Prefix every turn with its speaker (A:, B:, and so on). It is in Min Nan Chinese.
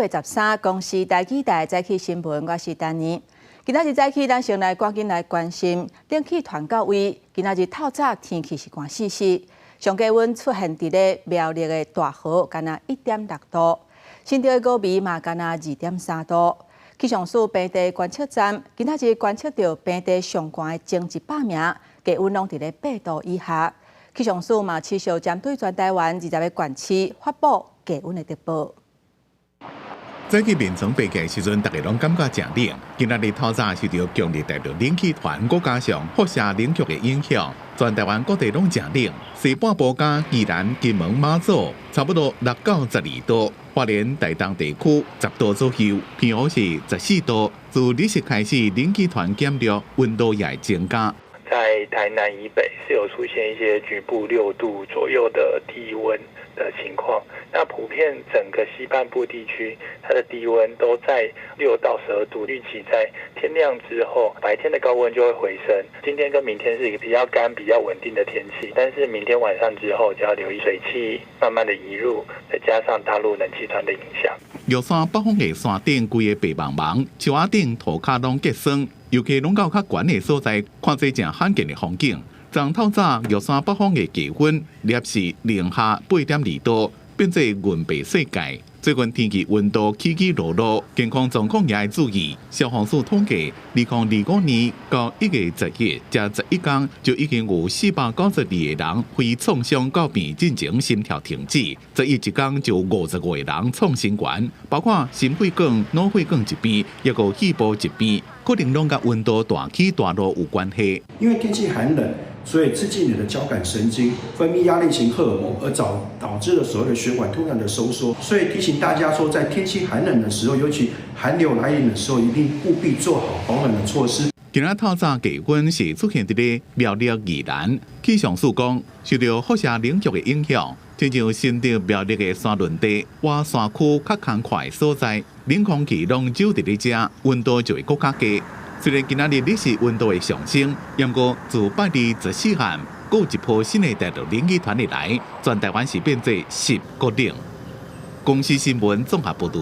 A: 月13，公視台語台早起新聞，我是丹妮。今仔日早起，咱先來趕緊來關心冷氣團到位。今仔日透早天氣是寒絲絲，上低溫出現佇咧苗栗的大和，干焦1.6度；新竹的五味嘛，干焦2.3度。氣象署平地觀測站今仔日觀測到平地上寒的前100名，低溫攏佇咧8度以下。氣象署嘛持續針對全台灣20個縣市發布低溫的特報。
B: 早起眠床爬起來時陣，大家攏感覺誠冷。今仔日透早受著強烈大陸冷氣團，閣加上輻射冷卻的影響，全台灣各地攏誠冷。西半部佮宜蘭、金門、馬祖，差不多6到12度；花蓮、台東地區10度左右，澎湖是14度。自日時開始，冷氣團減弱，溫度也會增加。
C: 在台南以北是有出現一些局部6度左右的低溫的情況，那普遍整個西半部地區，它的低溫都在6到12度。預期在天亮之後，白天的高溫就會回升。今天跟明天是一個比較乾、比較穩定的天氣，但是明天晚上之後就要留意水汽慢慢的移入，再加上大陸冷氣團的影響。
B: 玉山北峰的山頂規個白茫茫，樹仔頂塗跤攏結霜，遊客攏到較懸的所在，看這誠罕見的風景。昨透早玉山北峰的低溫攝氏零下8.2度，變做銀白世界。最近天氣溫度起起落落，健康狀況也愛注意。消防署統計，2025年到1月11，這11工就已經有492個人非創傷到病院進前心跳停止。11一工就55個人創新懸，包括心血管、腦血管疾病，抑閣肺部疾病，可能攏佮溫度大起大落有關係。
D: 因為天氣寒冷，所以刺激你的交感神經分泌壓力型荷爾蒙，而導致了所謂的血管突然的收縮。所以提醒大家說，在天氣寒冷的時候，尤其寒流來臨的時候，一定務必做好保暖的措施。
B: 今仔透早低溫是出現佇咧苗栗宜蘭，氣象署講，受著輻射冷卻的影響，親像新竹苗栗的山崙地、倚山區較空曠的所在，冷空氣攏守佇咧遮，溫度就會閣較低。雖然今仔日日時溫度會上升，毋過自拜二14暗，閣有一波新的大陸冷氣團入來，全台灣是變做濕閣冷。公視新聞綜合報導。